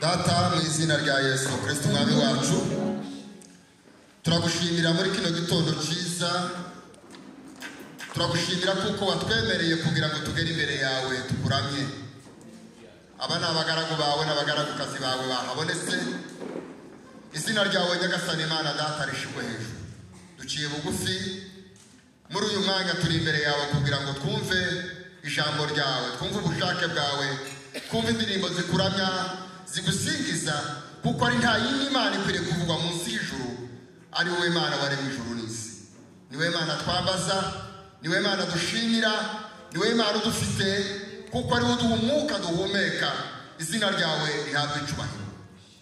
Data mu izina rya Yesu Kristo umwami wacu, turagushimira muri kino gitondo cyiza, turagushimira kuko watwemereye kugira ngo tugere imbere yawe tukuramye. Aba ni abagaragu bawe n'abagaragukazi bawe bahabonetse. Izina ryawe Nyagasani Imana Data rishimwe hejuru. Duciye bugufi muri uyu mwanya turi imbere yawe kugira ngo twumve ijambo ryawe, twumve ubushake bwawe, twumve indirimbo zikuramya zigusingiza, kuko ari nta yindi Imana ikwiriye kuvugwa munsi y'ijuru, ari wowe Imana waremye ijuru n'isi. Niwe Imana twambaza, niwe Imana dushimira, niwe Imana udufite, kuko ari wowe uduha umwuka duhumeka. Izina ryawe rihabwe icyubahiro,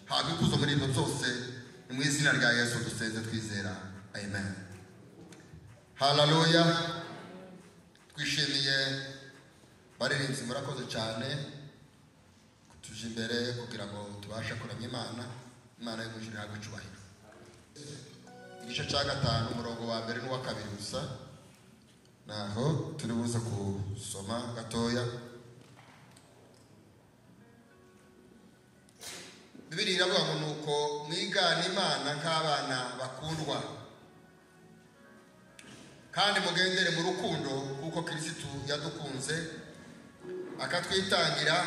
habwe ikuzo muri ibyo byose. Ni mu izina rya Yesu dusenze twizera, amen. Haleluya. Twishimiye baririmbyi, murakoze cyane tuje imbere kugira ngo tubashe kuramya Imana. Imana y'umujuru ihabwe icyubahiro. Igice cya 5 umurongo wa mbere n'uwa kabiri gusa, naho turi buze kusoma gatoya. Bibiliya iravuga ngo nuko mwigana Imana nk'abana bakundwa, kandi mugendere mu rukundo kuko Kristo yadukunze akatwitangira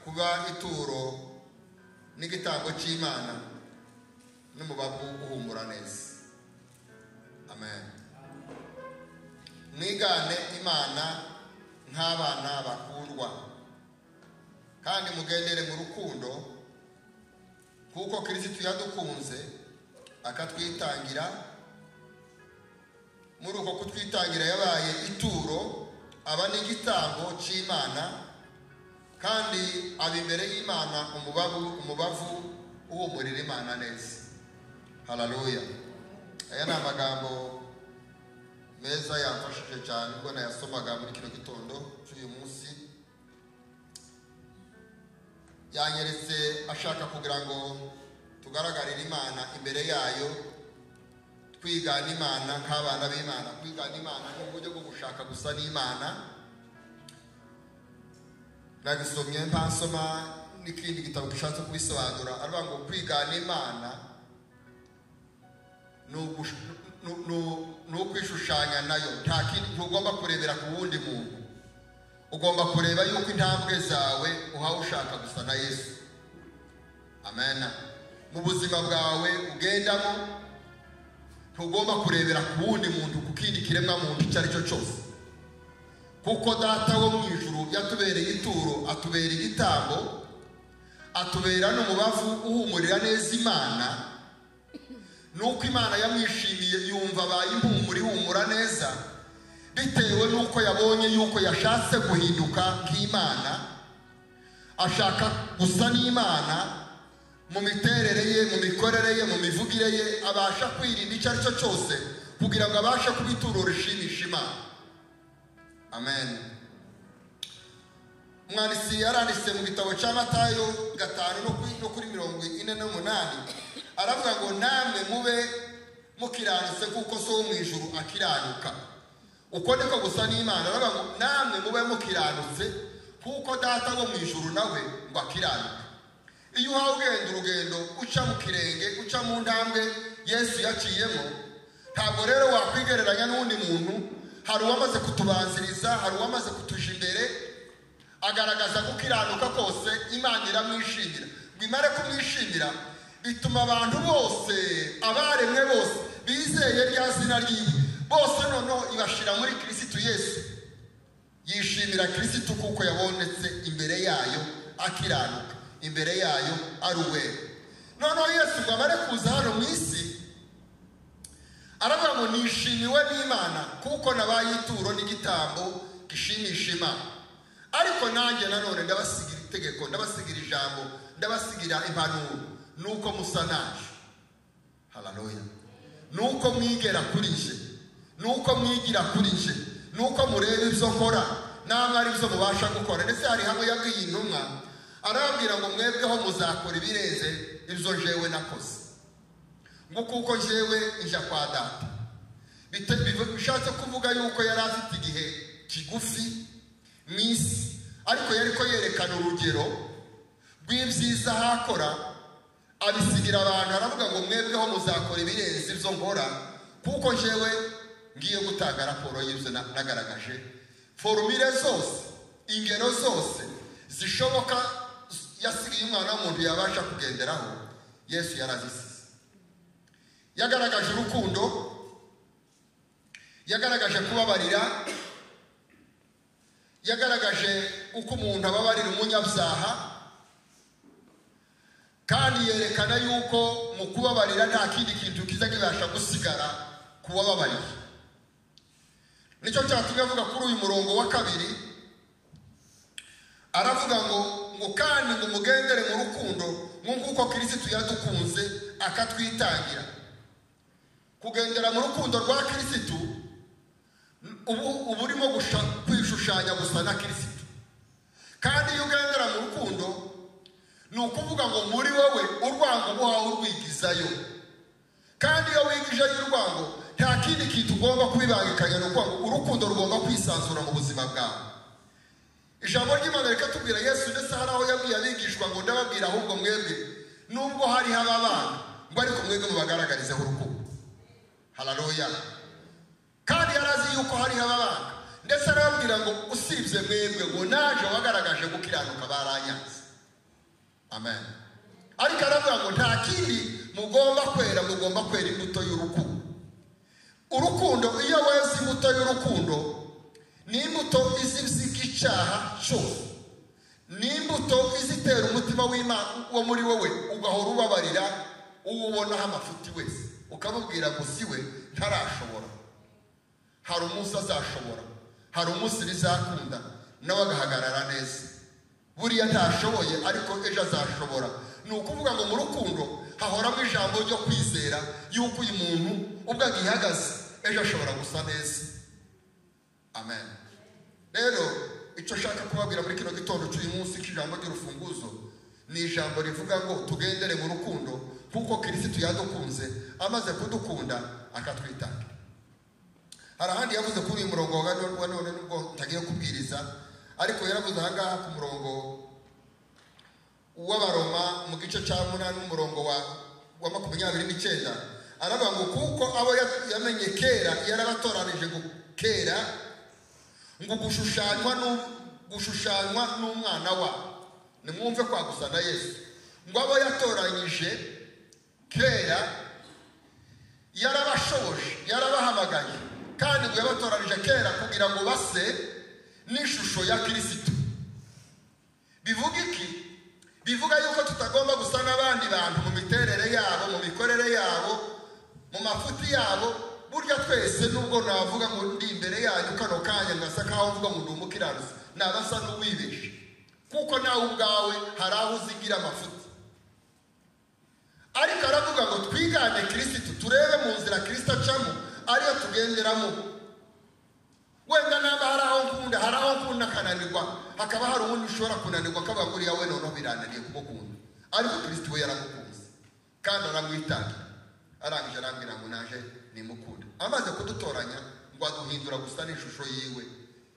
kuba ituro n'igitambo cy'Imana n'umubavu uhumura neza. Amen. Mwigane Imana nk'abana bakundwa, kandi mugendere mu rukundo kuko Kristo yadukunze akatwitangira. Muri uko kutwitangira yabaye ituro, aba n'igitambo cy'Imana, kandi aba imbere y'Imana umubavu uhumurira Imana neza. Haleluya. Aya ni amagambo meza yamfashije cyane ubwo nayasomaga muri kino gitondo cy'uyu munsi. Yanyeretse ashaka kugira ngo tugaragarire Imana imbere yayo, twigana Imana nk'abana b'Imana. Kwigana Imana ni uburyo bwo gushaka gusa n'Imana. Nagisomye mpansoma n'ikindi gitabo gishatse kubisobanura, aravuga ngo kwigana Imana ni ukwishushanya nayo. Nta kindi ntugomba kurebera ku wundi muntu, ugomba kureba yuko intambwe zawe uhawe ushaka gusa na Yesu. Amen. Mu buzima bwawe ugendamo ntugomba kurebera ku wundi muntu, ku kindi kiremwa muntu icyo ari cyo cyose, kuko Data wo mu ijuru yatubereye ituro, atubera igitambo, atubera n'umubavu uhumurira neza Imana. Nuko Imana yamwishimiye yumva abaye impumuro ihumura neza, bitewe nuko yabonye yuko yashatse guhinduka nk'Imana, ashaka gusa n'Imana mu miterere ye, mu mikorere ye, mu mivugire ye, abasha kwirinda icyo ari cyo cyose kugira ngo abashe kuba ituro rishimisha Imana. Amen. Umwanditsi yaranditse mu gitabo cya Matayo 5 no kuri 48, aravuga ngo namwe mube mukiranutse kuko so wo mu ijuru akiranuka. Uko niko gusa n'Imana. Aravuga ngo namwe mube mukiranutse kuko data wo mu ijuru nawe ngo akiranuka. Iyo uhawe ugenda urugendo uca mu kirenge, uca mu ntambwe Yesu yaciyemo, ntabwo rero wakwigereranya n'undi muntu. Hari uwamaze kutubanziriza, hari uwamaze kutuja imbere, agaragaza gukiranuka kose, Imana iramwishimira. Ngo imare kumwishimira bituma abantu bose, abaremwe bose bizeye rya zina ryiwe bose, noneho ibashira muri Kristo Yesu. Yishimira Kristo kuko yabonetse imbere yayo akiranuka, imbere yayo ari uwera. Noneho Yesu ngo amare kuza hano mu isi, aravuga ngo nishimiwe n'Imana kuko nabaye ituro n'igitambo gishimisha Imana. Ariko nanjye nanone ndabasigira itegeko, ndabasigira ijambo, ndabasigira impanuro, nuko musa naje. Haleluya. Nuko mwigera kuri nje, nuko mwigira kuri nje, nuko mureba ibyo nkora namwe ari byo mubasha gukora. Ndetse hari hamwe yabwiye intumwa arababwira ngo mwebweho muzakora ibirenze ibyo jewe nakoze, ngo kuko jewe nja kwa data. Bishatse kuvuga yuko yari afite igihe kigufi mu isi, ariko yari ko yerekana urugero rw'ibyiza hakora, abisigira abantu. Aravuga ngo mwebweho muzakora ibirenze ibyo nkora kuko jewe ngiye gutanga raporo y'ibyo nagaragaje. Formule zose, ingero zose zishoboka yasigiye umwana w'umuntu yabasha kugenderaho, Yesu yarazisize. Yagaragaje urukundo, yagaragaje kubabarira, yagaragaje uko umuntu ababarira umunyabyaha, kandi yerekana yuko mu kubabarira nta kindi kintu kiza kibasha gusigara kubababariye. Nicyo cyatumye avuga kuri uyu murongo wa 2, aravuga ngo kandi ngo mugendere mu rukundo nk'uko Kristo yadukunze akatwitangira. Kugendera mu rukundo rwa Kristo ubu urimo kwishushanya gusa na Kristo. Kandi iyo ugendera mu rukundo ni ukuvuga ngo muri wowe urwango ubuhawe urwigizayo. Kandi iyo wigijeyo urwango nta kindi kintu ugomba kubibangikanya, ni ukuvuga ngo urukundo rugomba kwisanzura mu buzima bwawe. Ijambo ry'Imana rikatubwira Yesu, ndetse hari aho yabwiye abigishwa ngo ndababwira ahubwo mwebwe nubwo hari ababana ngo ariko mwebwe mubagaragarizeho urukundo. Haleluya. Kandi yarazi yuko hari ababana, ndetse arababwira ngo usibye mwebwe ngo naje wagaragaje gukiranuka baranyanze. Amen. Ariko aravuga ngo nta kindi mugomba kwera, mugomba kwera imbuto y'urukundo. Urukundo, iyo weze imbuto y'urukundo, ni imbuto izibyiga icyaha cyose, ni imbuto izitera umutima w'Imana wo muri wowe, ugahora ubabarira uwo ubonaho amafuti wese, ukamubwira ngo si we ntarashobora, hari umunsi azashobora, hari umunsi bizakunda nawe agahagarara neza. Buriya ntashoboye ariko ejo azashobora. Ni ukuvuga ngo mu rukundo hahoramo ijambo ryo kwizera yuko uyu muntu ubwo agihagaze ejo ashobora gusa neza. Amen. Rero icyo nshaka kubabwira muri kino gitondo cy'uyu munsi cy'ijambo ry'urufunguzo ni ijambo rivuga ngo tugendere mu rukundo kuko Kristo yadukunze, amaze kudukunda akatwitangira. Hari ahandi yavuze kuri uyu murongo wa none, nubwo ntagiye kubwiriza, ariko yaravuze aha ngaha ku murongo w'Abaroma mu gice cya 8 umurongo wa 29, aravuga ngo kuko abo yamenye kera yarabatoranije ngo kera ngo gushushanywa n'umwana wa. Nimwumve kwa gusa na Yesu, ngo abo yatoranyije kera yarabashoboje, yarabahamagaye, kandi ngo yabatoranije kera kugira ngo base n'ishusho ya Kristo. Bivuga iki? Bivuga yuko tutagomba gusa n'abandi bantu mu miterere yabo, mu mikorere yabo, mu mafuti yabo. Burya twese nubwo navuga ngo ndi imbere yanyu kano kanya ngasa kaho mvuga ngo ndi umukiranutsi, nabasa n'uwibeshe, kuko nawe ubwawe hari aho uzigira amafuti. Ariko aravuga ngo twigane Kristo, turebe mu nzira Kristo acamo ariyo tugenderamo. Wenda naba hari aho nkunda, hari aho nkunda akananirwa, hakaba hari uwundi ushobora kunanirwa akaba nguriya we noneho birananiye kumukunda. Ariko Kristo we yaramukunze kandi aramwitangira. Arangije arambwira ngo naje nimukunda. Amaze kudutoranya ngo aduhindura gusa n'ishusho yiwe.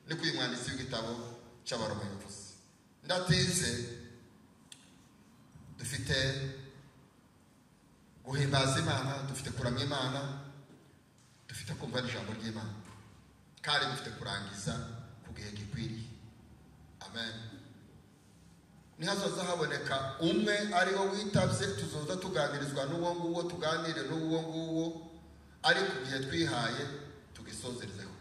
Niko uyu mwanditsi w'igitabo cy'Abaroma yavuze. Ndatinze, dufite guhimbaza Imana, dufite kuramya Imana, dufite kumva ijambo ry'Imana, kandi dufite kurangiza ku gihe gikwiriye. Amen. Nihazoza haboneka umwe ari we witabye, tuzoza tuganirizwa n'uwo nguwo, tuganire n'uwo nguwo, ariko igihe twihaye tugisozerezeho.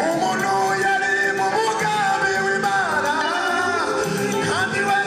Umuntu yari mu mugambi w'Imana, kandi we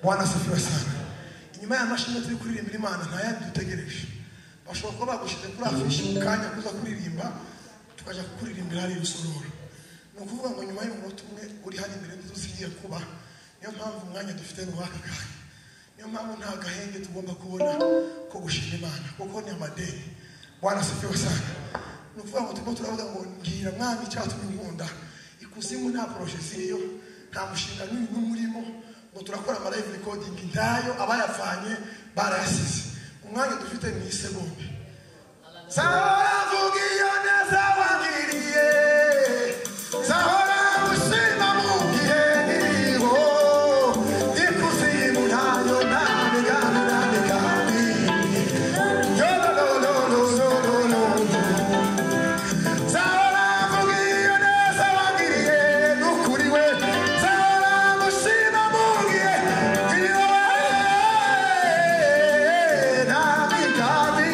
Bwana asifiwe sana. Inyuma y'amashimwe turi kuririmbira Imana nta yandi dutegereje. Bashobora kuba bagushize kuri afishi mu kanya kuza kuririmba, tukaja kukuririmbira hari Rusororo. Ni ukuvuga ngo nyuma y'umunota umwe uri hano imbere ntizuzigiye kuba. Niyo mpamvu umwanya dufite ni uw'aka kanya. Niyo mpamvu nta gahenge tugomba kubona ko gushima Imana kuko ni amadeni. Bwana asifiwe sana. Ni ukuvuga ngo turimo turavuga ngo ngira mwami icyatumye unkunda. Ikuzimu nta projet ziriyo, nta mushinga n'uyu n'umurimo ngo turakora ama live recording ndayo abayapfanye barayasize. Umwanya dufite ni isegonda. Zahora mvuga iyo neza wangiriye, zahora gushima mu gihe nkiriho, ikuzimu ntayo nta migambi nta migambi. Yo no no no no no no no. Zahora mvuga iyo neza wangiriye, n'ukuri we. Zahora gushima mu gihe nkiriho, nta migambi.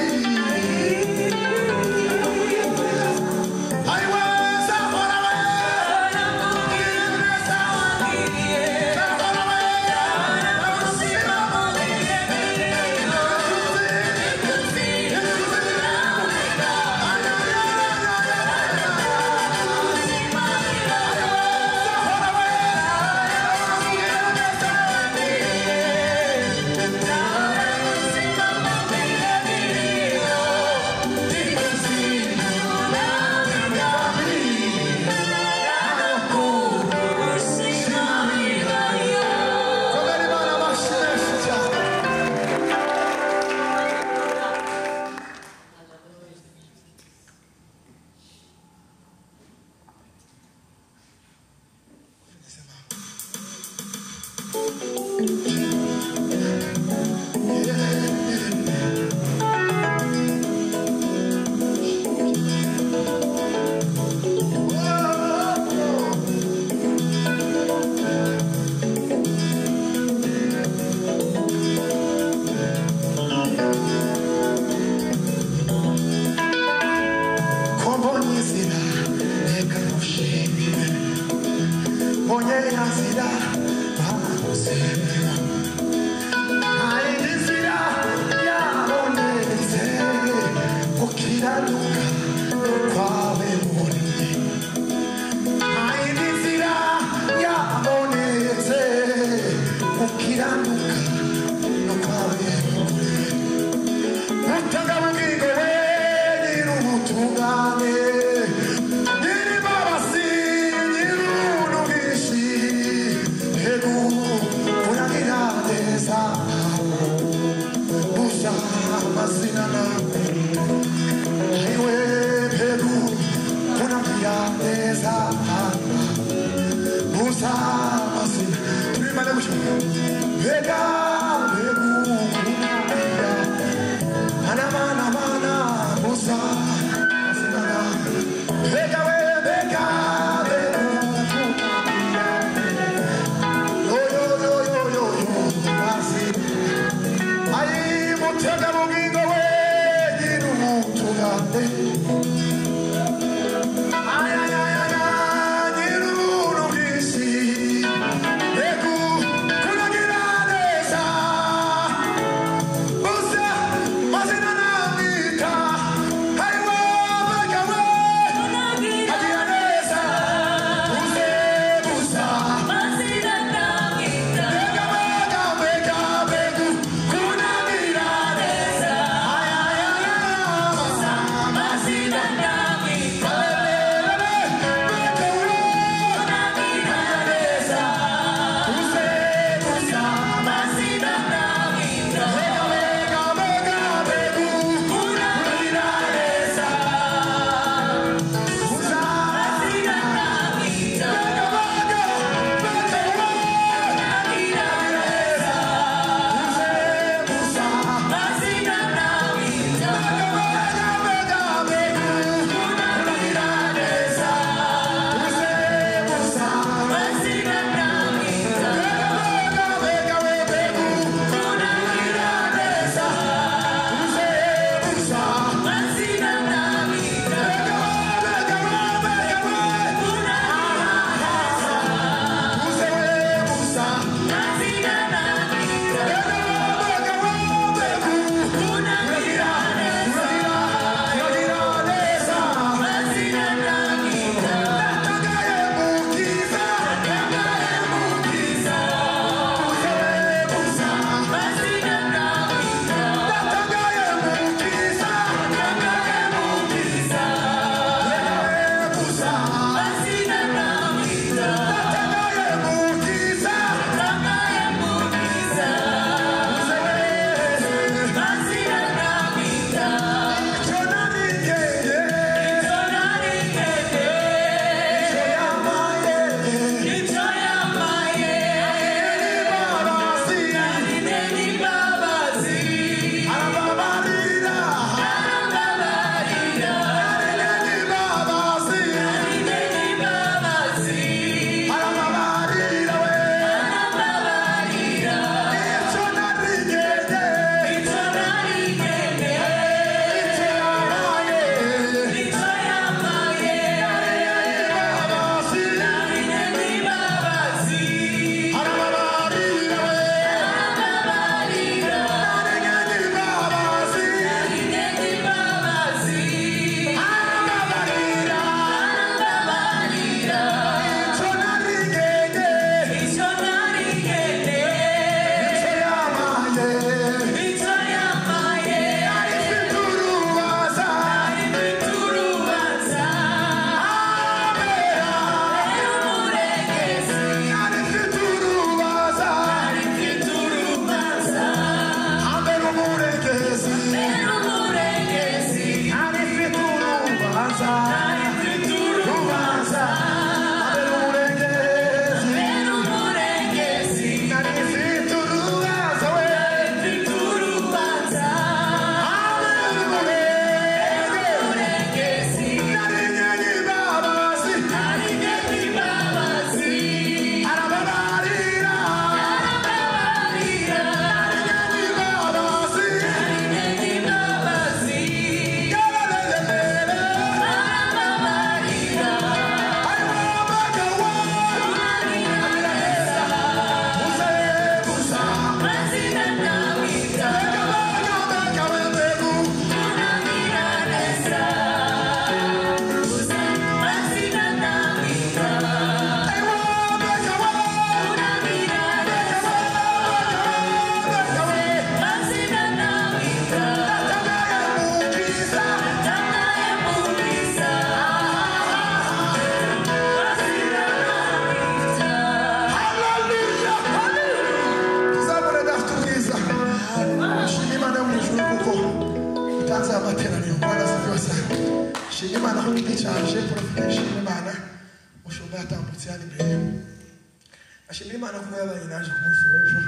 nzira banyuzemo, nta yindi nzira yabonetse gukiranuka kwawe muri njye. Nta yindi nzira yabonetse gukiranuka no kwawe muri njye. Utanga bugingo we nyir'ubutungane, nyir'imbabazi, nyir'ubuntu bwinshi, mbega uragira neza, buza amazina nawe, ayiwe mbega uragira neza, buza amazina, turirimane gutyo, mbega mbega uragira mana mana mana buza amazina nawe, mbega we mbega mbega uragira yo yo yo yo yo yo mazina. Ai mutega bugingo we nyir'ubutungane, ay ay ay ay ay nyir'ubuntu bwinshi, mbega kuragira neza, buza mazina namwita, ayiwe mbega we agira neza, buze buza mbega mbega mbega mbega kunagira neza, ay ay ay ay. Shima Imana ko twicaje porofite, shima Imana mushumba yatambutse hano imbere. Ashimira Imana ko yabaye naje ku munsi w'ejo.